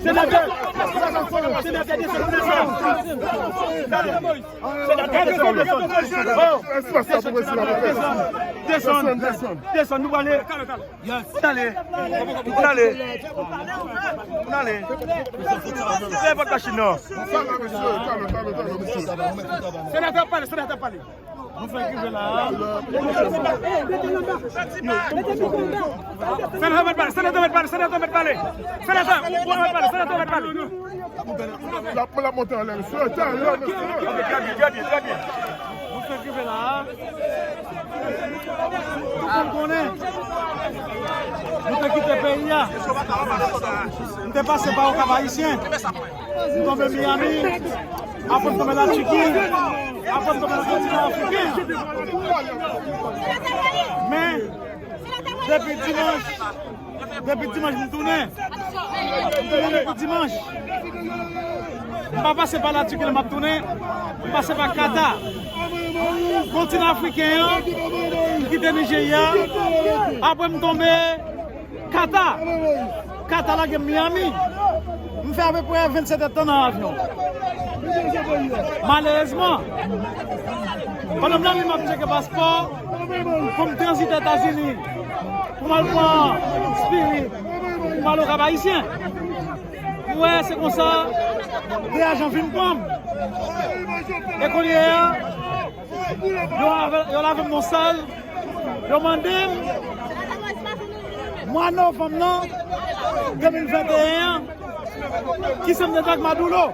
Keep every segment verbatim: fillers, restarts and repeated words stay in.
Senatè, senatè, desann, desann. Senatè, desann, desann. Oh, desann, desann, desann, nou prale. N ale. N ale. N ale. Fè vòt machin nan. Senatè ap pale, senatè ap pale. Nou fè ki vle la. Senatè mèt pale, senatè mèt pale, senatè mèt pale. Senatè, ou mèt pale, senatè mèt pale. L ap, l ap monte anlè, mesye. Trè byen, trè byen, trè byen. Nou fè ki vle la. Tout moun konnen. Nou te kite peyi a. M te pase pa Okap Ayisyen. M tonbe Miami. Apre m tonbe Latiki. Apre m tonbe nan kontinan afriken. Men, depi dimanch, depi dimanch m tounen. M tounen depi dimanch. M pa pase pa Latiki lè m ap tounen. M pase pa Kata. Kontinan afriken an, m kite Nijerya. Apre m tonbe Kata. Kata lage m Miami. M fè apeprè vennsèt èdtan nan avyon. Malerezman, pandan m nan ri m ap tcheke paspò, pou m tranzite Etazini, pou m al pran Spirit, pou m al Okap Ayisyen. M wè se konsa, de ajan vin pran m. E kounye a, yo lave, yo lave m nan sal, yo mande m, mwa novanm nan, de mil venteyen an, kisa m te di ak Maduro.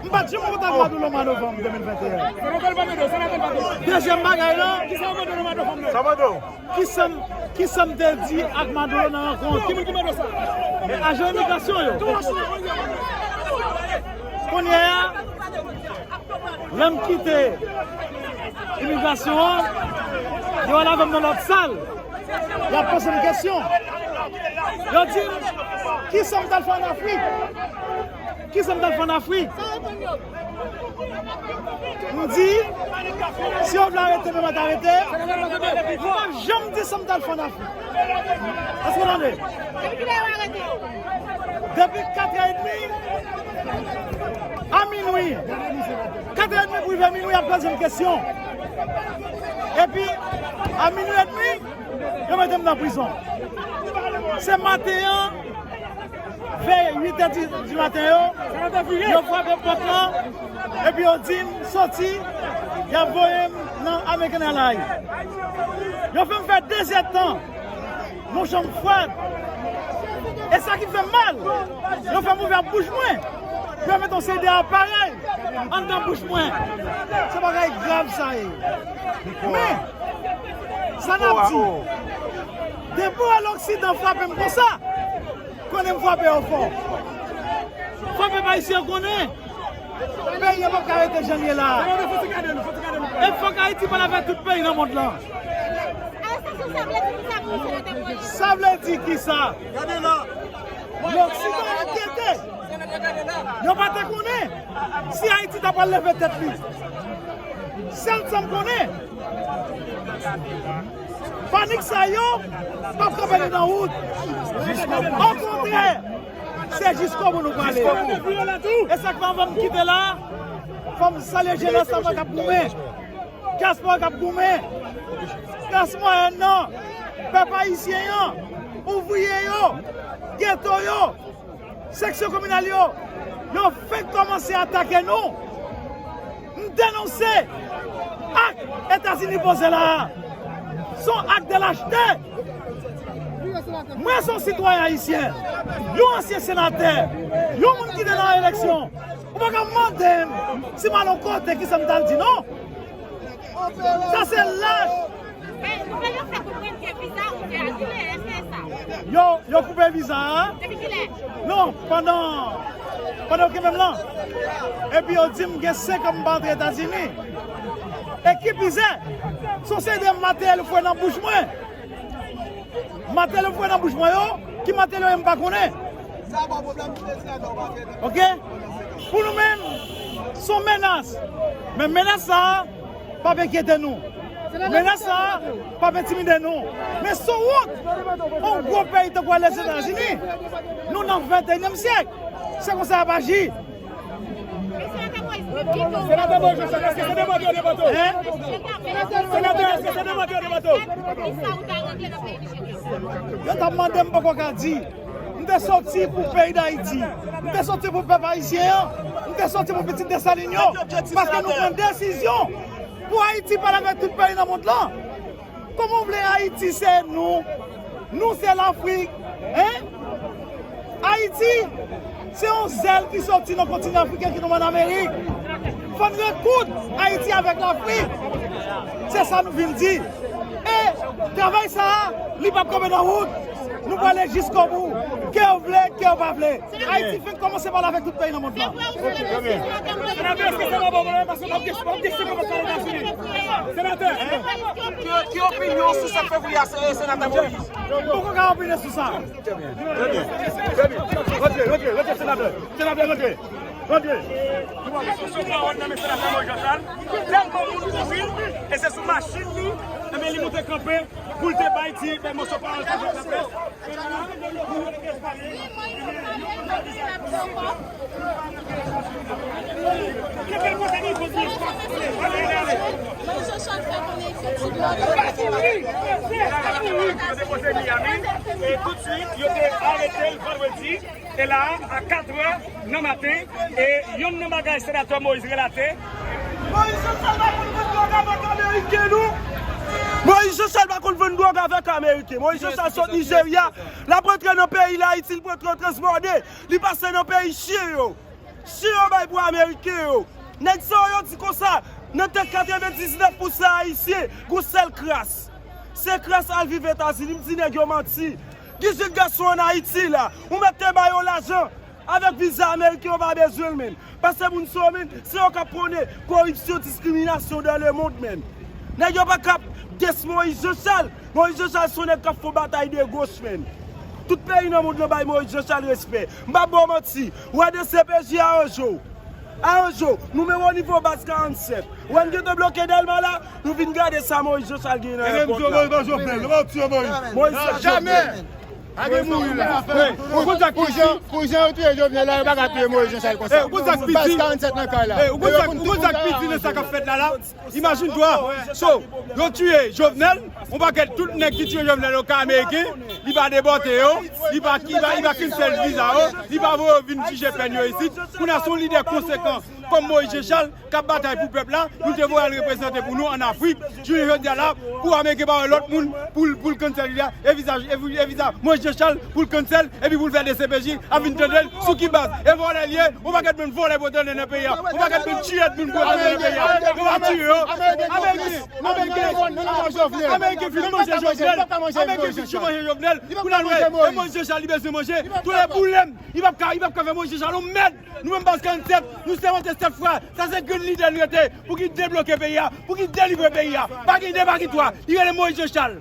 M pa t janm kontak Maduro mwa novanm de mil venteyen. Dezyèm bagay la, sa mande w. Kisa m, kisa m te di ak Maduro nan rankont? Ki moun ki mande w sa? Ajan imigrasyon yo. Kounye a, lè m kite imigrasyon an, yo al avè m nan lòt sal. Y ap poze m kesyon. Yo di m, kisa m t al fè ann Afrik? Kisa m t al fè ann Afrik? M di, si yo vle arete m, yo mèt arete m. M p ap janm di sa m t al fè ann Afrik. Èske w tande? Depi kilè yo arete w? Depi katrè edmi a minwi. Katrè edmi pou rive minwi, y ap poze m kesyon. Epi, a minwi edmi, yo mete m nan prizon. Se maten an, vè uit è di, di maten yo, yo frape pòt lan, epi yo di m soti, y ap voye m nan American Airlines. Yo fè m fè de zèdtan nan yon chanm frèd. E sa ki fè m mal, yo fè m ouvè bouch mwen, pou yo mete yon seri de aparèy anndan bouch mwen. Se bagay grav sa ye. Men, sa n ap di, depi w wè Loksidan frape m konsa, konnen m frape yo fò. Fò pèp ayisyen konnen, peyi a p ap ka rete jan l ye la. E fòk Ayiti pale avèk tout peyi nan mond lan. Sa vle di kisa? Loksidan enkyete. Yo pa te konnen si Ayiti ta pral leve tèt li. Sèl sa m konnen, panik sa yo p ap kanpe nou nan wout. Okontrè, se jiskobou nou prale. E sa k fè anvan m kite la, fò m salye jenès la k ap goumen. Dyaspora k ap goumen. Klas mwayèn nan, pèp ayisyen an, ouvriye yo, geto yo, seksyon kominal yo, yo fenk kòmanse atake nou. M denonse ak Etazini poze la a. Se yon ak de lachte. Mwen se yon sitwayen ayisyen, yon ansyen senatè, yon moun ki te nan eleksyon. Ou pa ka mande m si m al yon kote kisa m t al di non. Sa se lach. Men, nou fè yo fè konprann ke viza ou te anile, èske e sa? Yo, yo koupe viza a. Depi kilè? Non, pandan, pandan yo kenbe m lan. Epi yo di m gen senk an m pa antre Etazini. E ki pizè, se yon seri de materyèl yo foure nan bouch mwen. Materyèl yo foure nan bouch mwen yo, ki materyèl yo ye m pa konnen. Ok? Pou nou menm, se yon menas. Men menas sa a, p ap enkyete nou. Menas sa a p ap entimide nou. Men se yon wont. Yon gwo peyi tankou Lèzetazini, nou nan venteyinyèm syèk. Se konsa y ap aji. Senatè Moïse Jean Charles, èske se demanti ou demanti w? Senatè, èske se demanti ou demanti w? Yo t ap mande m, m poko ka di. M te soti pou peyi Dayiti. M te soti pou pèp ayisyen an. M te soti pou pitit Desalin yo. Paske nou pran desizyon pou Ayiti pale avèk tout peyi nan mond lan. Kòman w vle Ayiti se nou? Nou se Lafrik. Hein? Ayiti se yon zèl ki soti nan kontinan afriken ki tonbe ann Amerik. Fò n rekoud Ayiti avèk Lafrik. Se sa nou vin di. E travay sa a, li p ap kanpe nan wout. Nou prale jiskobou. Ke w vle, ke w pa vle. Ayiti fenk kòmanse pale avèk tout peyi nan mond lan. Senatè, ki, ki opinyon w sou sèt fevriye a, se, Senatè Moïse? M poko ka opine sou sa. Trè byen, trè byen, trè byen. Retire, retire, retire, senatè. Senatè, retire. Retire. Sou pawòl nan men Senatè Moïse Jean Charles, tèlman moun kouri, e se sou machin li, ebyen, li moute kanpe pou l te bay ti bèl moso pawòl sa jwenn nan près. Yo depoze Miami, e toutswit, yo te arete l vandredi, e la a, a katrè nan maten, e yonn nan bagay senatè Moïse relate, Moïse Jean Charles pa konn vann dwòg avèk Ameriken, non. Moïse Jean Charles pa konn vann dwòg avèk Ameriken. Moïse Jean Charles sot Nijerya, l ap rantre nan peyi Ayiti, l pran transbòde, li pase nan peyi Chen yo. Chen yo bay pou Ameriken yo. Nèg sa yo di konsa, nan tèt katrevendiznèf pousan Ayisyen, gon sèl kras. Se kras al viv Etazini, m di nèg yo manti. Dizuit gason ann Ayiti la, ou mèt te ba yo lajan. Avèk viza ameriken, yo pa bezwen l menm. Paske moun sa yo menm, se yo k ap pwone koripsyon, diskriminasyon dans le monde menm. Nèg yo pa ka ap diss Moïse Jean Charles. Moïse Jean Charles se yon nèg k ap fè yon batay de goch menm. Tout peyi nan mond lan bay Moïse Jean Charles respè. M p ap ba w manti. Ou wè D C P J aranje w. Aranje w. Nou menm o nivo baz karannsèt. Ou wè n gentan bloke Dèlma la, nou vin gade sa Moïse Jean Charles genyen nan èpòt la. Moïse Jean Charles. Jamè! Wi, ou konn sa k pi di? Pou jan, pou jan yo touye Jovenel la, yo pa ka touye Moïse Jean Charles konsa. Ou konn sa k pi di? Baz karannsèt nan kay la. Ou konn sa, ou konn sa k pi di nan sa k ap fèt la la? Imajine twa. So, yo touye Jovenel, yon pakèt tout nèg ki touye Jovenel yo ka ameriken, li pa depòte yo, li pa, li pa, li pa cancel viza yo, li pa voye yo vin jije pèn yo isit. Kounye a se yon lidè konsekan kòm Moïse Jean Charles k ap batay pou pèp la, nou te voye al reprezante pou nou ann Afrik. Jounen jodi a la, pou Ameriken pa wè lòt moun pou l, pou l cancel li a, e viza, e vi-, e viza Moïse Jean Charles pou l cancel, epi pou l fè D C P J ap vin tande l sou ki baz? E vòlè l ye, yon pakèt moun vòlè pou tande nan peyi a, yon pakèt moun tiyèt moun pou tande nan peyi a. Yo pa tiye yo. Ameriken, Ameriken, Ameriken fin manje Jovenel, Ameriken fin manje Jovenel, pou l al wè, e Moïse Jean Charles li bezwen manje, tou lè boulèm, li p ap ka, li p ap ka fè Moïse Jean Charles yon mèd. Nou menm baz karannsèt, nou sèmante sèt fwa. Sa se grenn lidè n rete pou ki debloke peyi a, pou ki delivre peyi a. Pa gen de, pa gen twa. Li rele Moïse Jean Charles.